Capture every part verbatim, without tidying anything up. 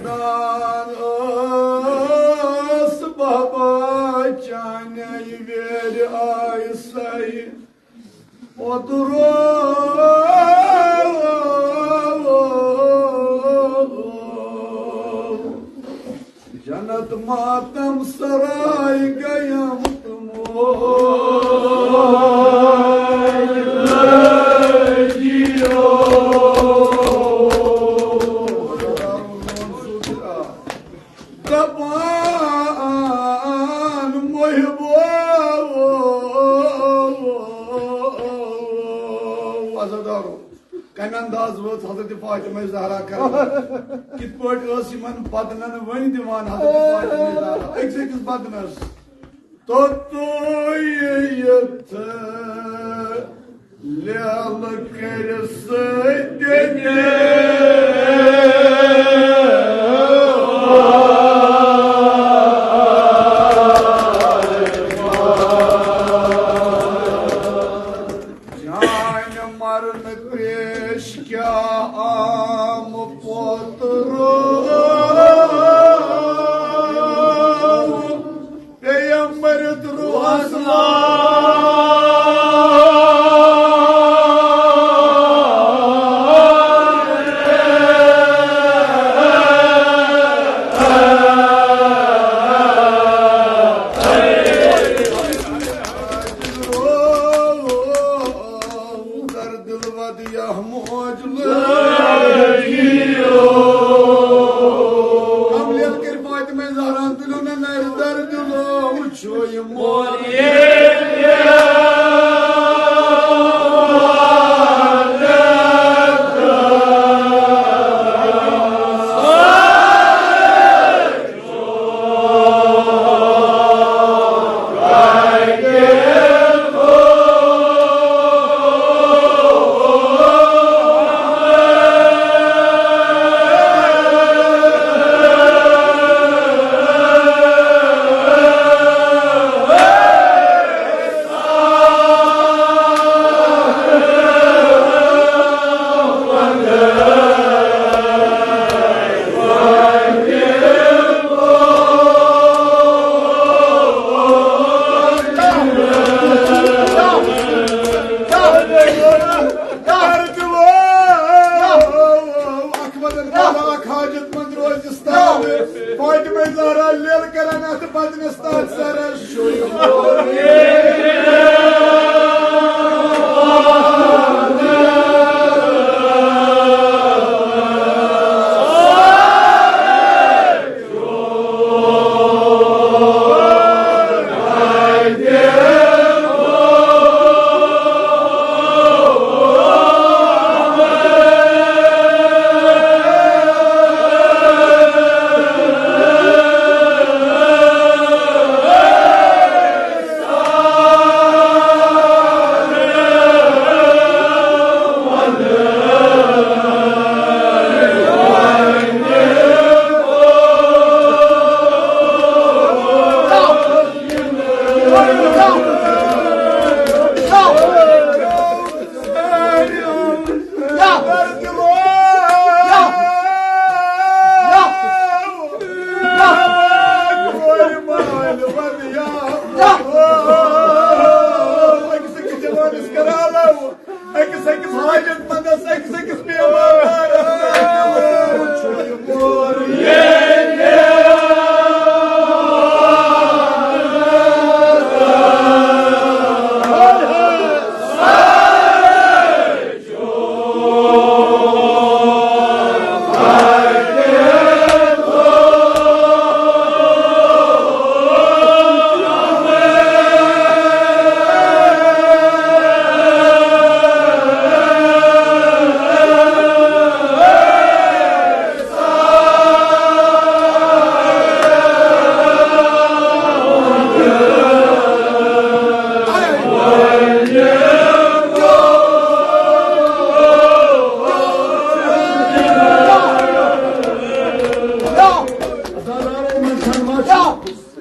دان ٲس بابا چانہِ ویرِ آیہِ سَے اوترٕ۔ جنت ماتم سرائے گیم تمو۔ دپان محبو، عزادارو، کمہِ انداز وٲژ حضرت فاطمہ زہرا کربلا؟ کِتھ پٲٹھۍ ٲس یِمن بدنن ؤنۍ دِوان حضرت فاطمہ زہرا أکِس أکِس بدنس؟ توٚتُے یِتھ لیلہٕ کٔرِتھ سۭتۍ تہِ جانہِ مرنہٕ پیش کیٛاہ آم پوترو۔ پیمبر تہٕ روحس در دل ود یا موج لگی۔ کم لیل کٔرۍ فاطمہ زہرا تُلِو نہ نرِ در دِلو، وٕچھو یہِ مول۔ اکھ مدد کرو، اکھ حاجت مند روزِ استاد۔ فاطمہ زہرا لیل کران اتھ بدنس تحت سرس۔ أکِس أکِس جوانس کران لو، أکِس أکِس حاجت مندس، أکِس أکِس بیمار۔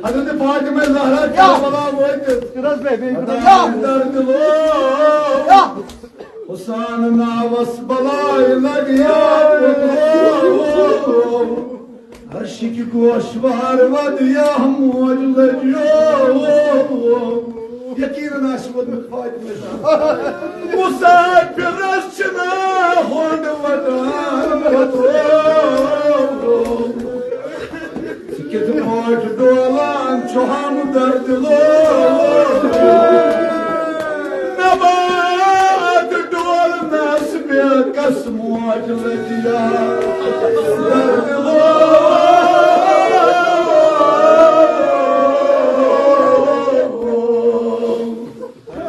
حضرت فاطمہ زہرا کربلا وٲتِتھ۔ حسین ناوس بلاے لگیا۔ عرشٕکۍ گوشوار ودیا موج لٔجیو۔ یقیٖنن آسہِ ووٚنمُت فاطمہ زہرا۔ مسافرس چھِنہٕ ہُنٛد ودان وتو۔ کِتھ پٲٹھۍ ڈولان چھُ ہمدرد لوگ۔ نبات ڈولنس بے کس موج لٔجیا درد لوگ۔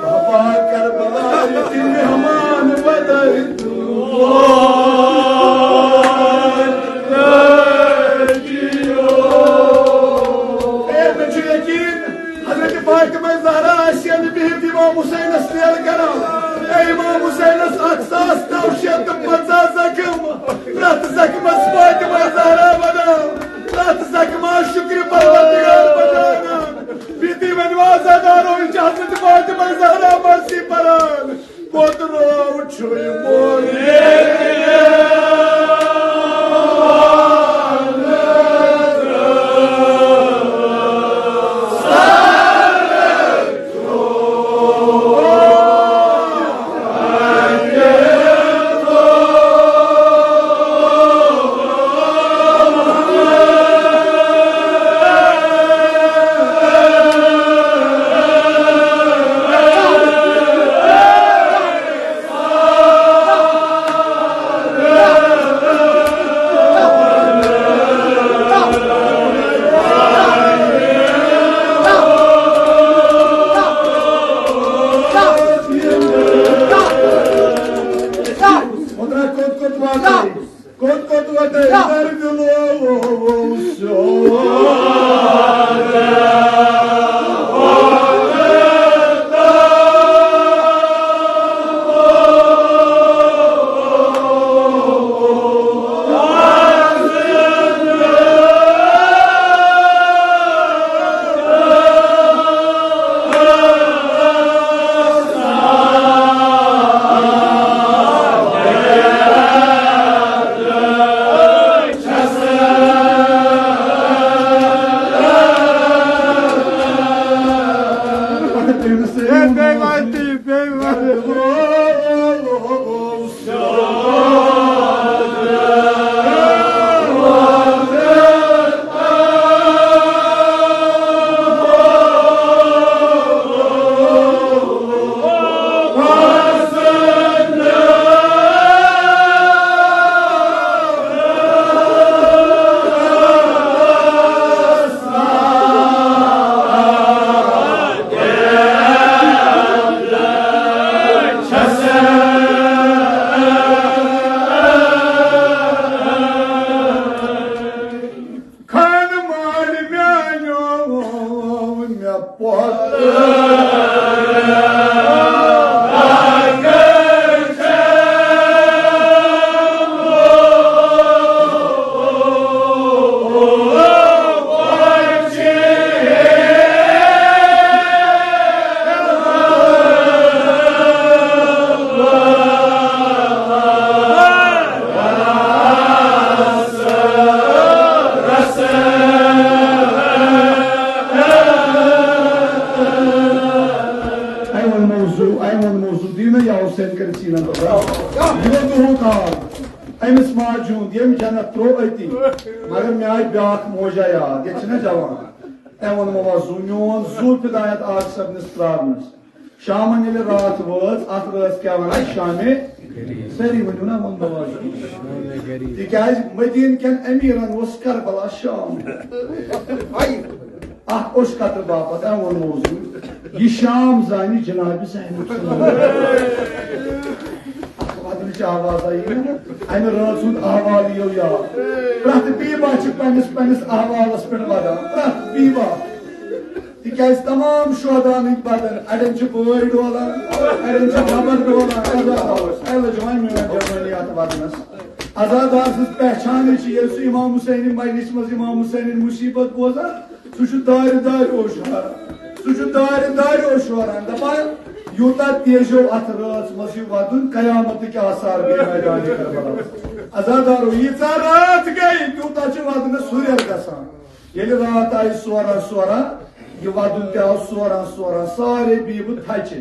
بابا کربلا یہِ تہِ مہمان بدل۔ اے، مےٚ چھُ یقیٖن، حضرت فاطمہ زہرا آسہِ ہا نہٕ بِہِتھ امام حسینس نیرٕ کران۔ اے امام حسینس اکھ ساس نو شیٚتھ تہٕ پنٛژاہ زخم، پرٛٮ۪تھ زخمس فاطمہ زہرا ونان، پرٛٮ۪تھ زخمس شُکرِ پروردگار بجاونان۔ بیٚیہِ ؤنِو عزادارو، یہِ چھِ حضرت فاطمہ زہرا مرثی پران۔ کوٚت روو چھُ یہِ مول؟ کوٚت کوٚت واتَے؟ کوٚت کوٚت واتَے؟ درد لوگ سیوٚد۔ خانہٕ مالہِ میٛانیو مےٚ پۄتہٕ۔ اَمہِ ووٚن موضوع، اَمہِ ووٚن موضوع، دِیِو مےٚ یہِ حسین کٔرِتھ سیٖنَن پٮ۪ٹھ۔ یہِ گوٚو تُہُنٛد حال۔ أمِس ماجہِ ہُنٛد، ییٚمۍ جنت ترٛوو أتی، مگر مےٚ آیہِ بیٛاکھ موجہ یاد، ییٚتہِ چھِنہ جوان۔ أمۍ ووٚن موضوع، میون زُو فدایت آصف صٲبنِس پرٛارنَس۔ شامن ییٚلہِ راتھ وٲژ، اتھ رٲژ کیٛاہ ونان؟ شامِ غریب۔ سٲری ؤنِو نا، ووٚن نواز۔ شامِ غریب۔ تِکیٛازِ مدیٖنہٕ کٮ۪ن امیٖرن اوس کربلا شام۔ اکھ اوٚش قطرٕ باپتھ، أمۍ ووٚن موضوع۔ یہِ شام زانہِ جناب زینب صٲب۔ اکھ بدلٕچ آواز آیہِ۔ امہِ رٲژ ہُنٛد احوال یِیو یاد۔ پرٛٮ۪تھ بیبہ چھِ پننِس پننِس احوالس پٮ۪ٹھ ودان۔ پرٛٮ۪تھ بیبہ۔ تِکیٛازِ تمام شہداہن ہٕنٛدۍ بدن، اڑٮ۪ن چھِ بٲے ڈولان، اڑٮ۪ن چھِ ببر ڈولان، عزا، اے لٔجوان میٲنۍ جوٲنی اتھ ودنس۔ عزادار سٕنٛز پہچانٕے چھِ، ییٚلہِ سُہ امام حسینٕنۍ مجلسہِ منٛز امام حسینٕنۍ مصیبت بوزان، سُہ چھُ دارِ دارِ اوٚش ہاران، سُہ چھُ دارِ دارِ اوٚش ہاران، دپان، یوٗتاہ تیزیو اتھ رٲژ منٛز یہِ ودُن، قیامتٕکۍ آثار گٔے میدان کربلاہس۔ عزادارو، ییٖژاہ رٲژ گٔے، تیوٗتاہ چھُ ودنس ہُرٮ۪ر گژھان۔ ییٚلہِ راتھ آیہِ سوران سوران، یہِ ودُن تہِ آو سوران سوران، سارے بیٖبہٕ تھچہِ۔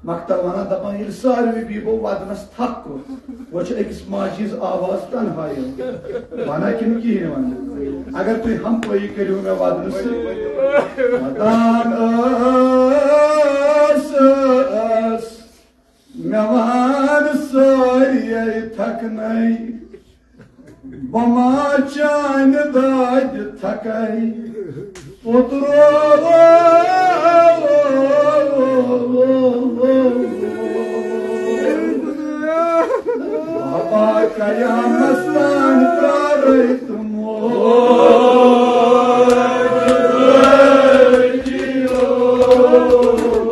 مکتل ونان، دپان، ییٚلہِ ساروٕے بیٖبو ودنس تھکھ کوٚر، وۄنۍ چھُ أکِس ماجہِ ہٕنٛز آواز تنہایہِ ونان کِنہٕ کِہیٖنۍ ونان؟ اگر تُہۍ ہمپٲیی کٔرِو مےٚ ودنہٕ سۭتۍ۔ ودان ٲس، ٲس، مےٚ وَن سٲریَے تھکنَے، بہٕ ما چانہِ دادِ تھکَے، اوترو۔ بابا قیامس تان پرارے تمو۔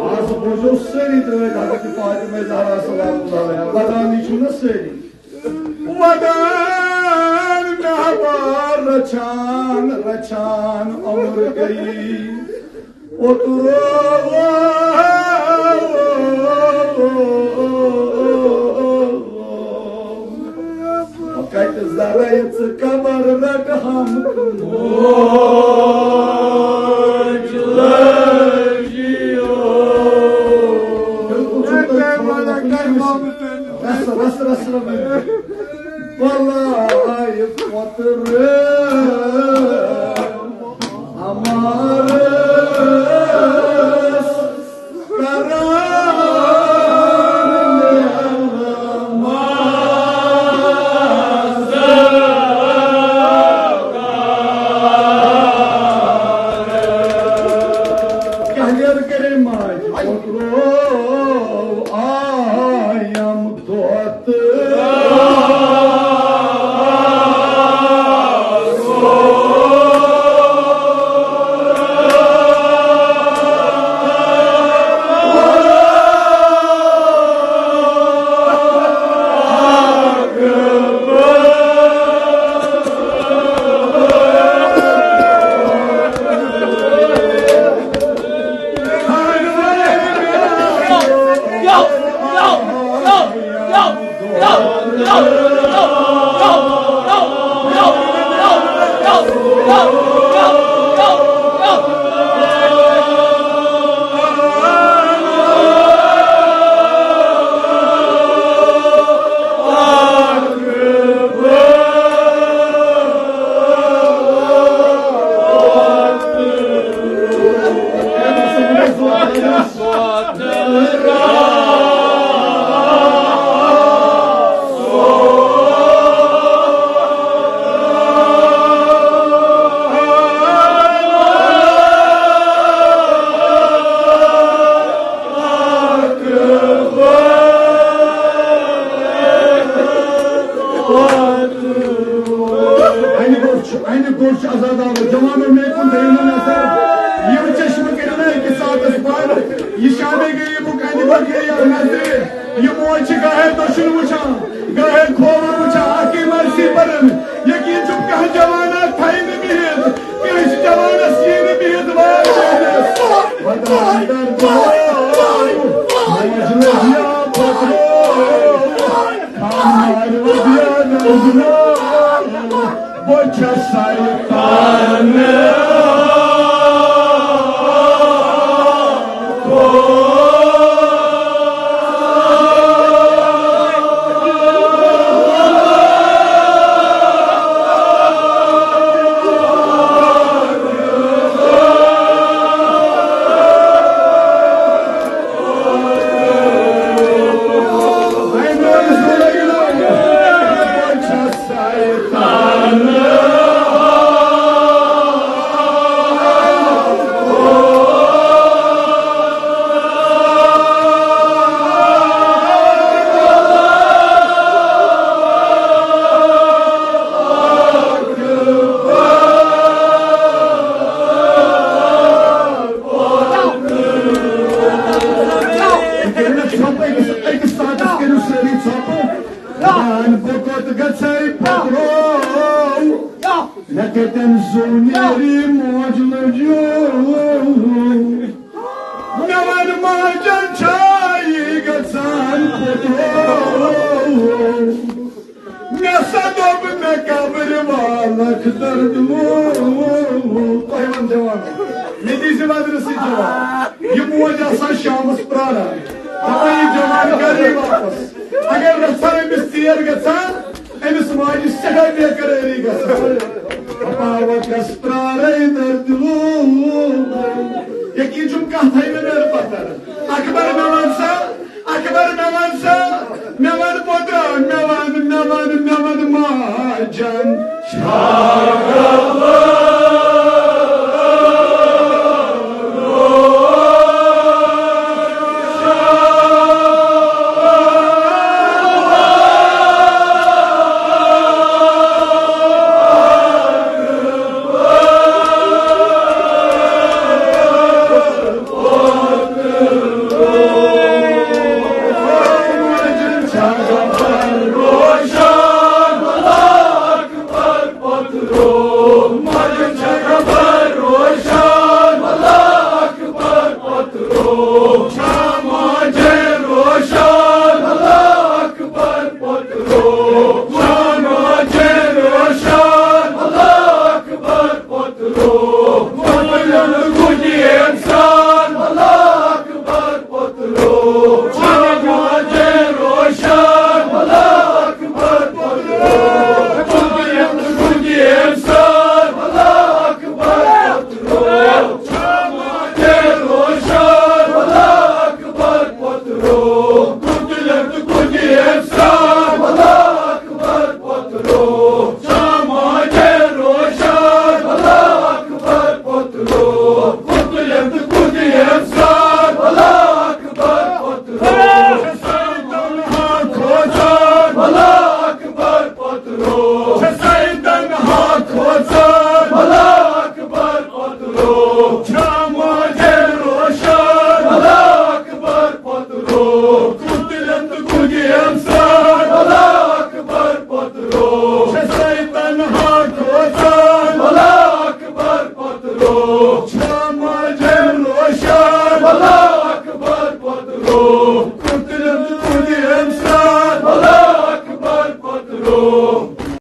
آز بوزو سٲری دٲدۍ حضرت فاطمہ زہرا سلام اللہ علیہا۔ ودانی چھِو نا سٲری؟ ودان مےٚ ہبار رچھان رچھان عمر گئی۔ اوترو۔ کتہِ زرے ژٕ قبر رٹہٕ ہم۔ بالکل چھُ تۄہہِ خبر رس، رس، رس، رس۔ بلاے پتر ہمارس کران کیٛاہ نیرٕ کرے ماجہِ؟ اوترو آیم دۄہ۔ انہِ گوٚٹ چھُ، انہِ گوٚٹ چھُ عزادارو، جوانو، مےٚ کُن تھٲیِو نہٕ نظر۔ یِم چشمہٕ کٔرِو نہٕ أکِس ساتس بنٛد۔ یہِ شامے غریٖبُک انہِ گوٚٹ ییٚلہِ یتھ نظرِ۔ یہِ موج چھِ گاہے دٔچھُن وٕچھان، گاہے کھووُر وٕچھان، اکھ گٔے مرثی پرن۔ یقیٖن چھُم کانٛہہ جوان اکھ تھایہِ نہٕ بِہِتھ، کٲنٛسہِ جوانس یی نہٕ بِہِتھ وارٕ۔ خۄداے درد، موج لٔج یا پتہٕ۔ کٔرِو نہ ژھۄپہٕ، أکِس، أکِس ساتَس کٔرِو سٲری ژھۄپہٕ۔ دَپان بہٕ کوٚت گژھے پترو، مےٚ کتٮ۪ن زُو نیرِ موج لٔجو۔ مےٚ وَن ماجن چھا مےٚ سا دوٚپ مےٚ قبرِ والکھ دردٕ وول۔ تۄہہِ وَن جوان، مےٚ دیٖزِ وَدرٕ سۭتۍ جواب۔ یہِ موج آسان شامَس پرٛاران، دَپان، یہِ جوان کَر یی واپَس؟ اگر رَژھا أمِس ژیر گژھان، أمِس ماجہِ سٮ۪ٹھاہ بے قرٲری گژھان۔ دَپان، وۄنۍ کَس پرٛارَے دردٕ وول؟ یقیٖن چھُم کَتھَے نہٕ مےٚ پَتہ۔ اکبر، مےٚ وَن سا، اکبر، مےٚ وَن سا، مےٚ وَن پوٚتُر، مےٚ وَن، مےٚ وَن، مےٚ وَن ماجَن۔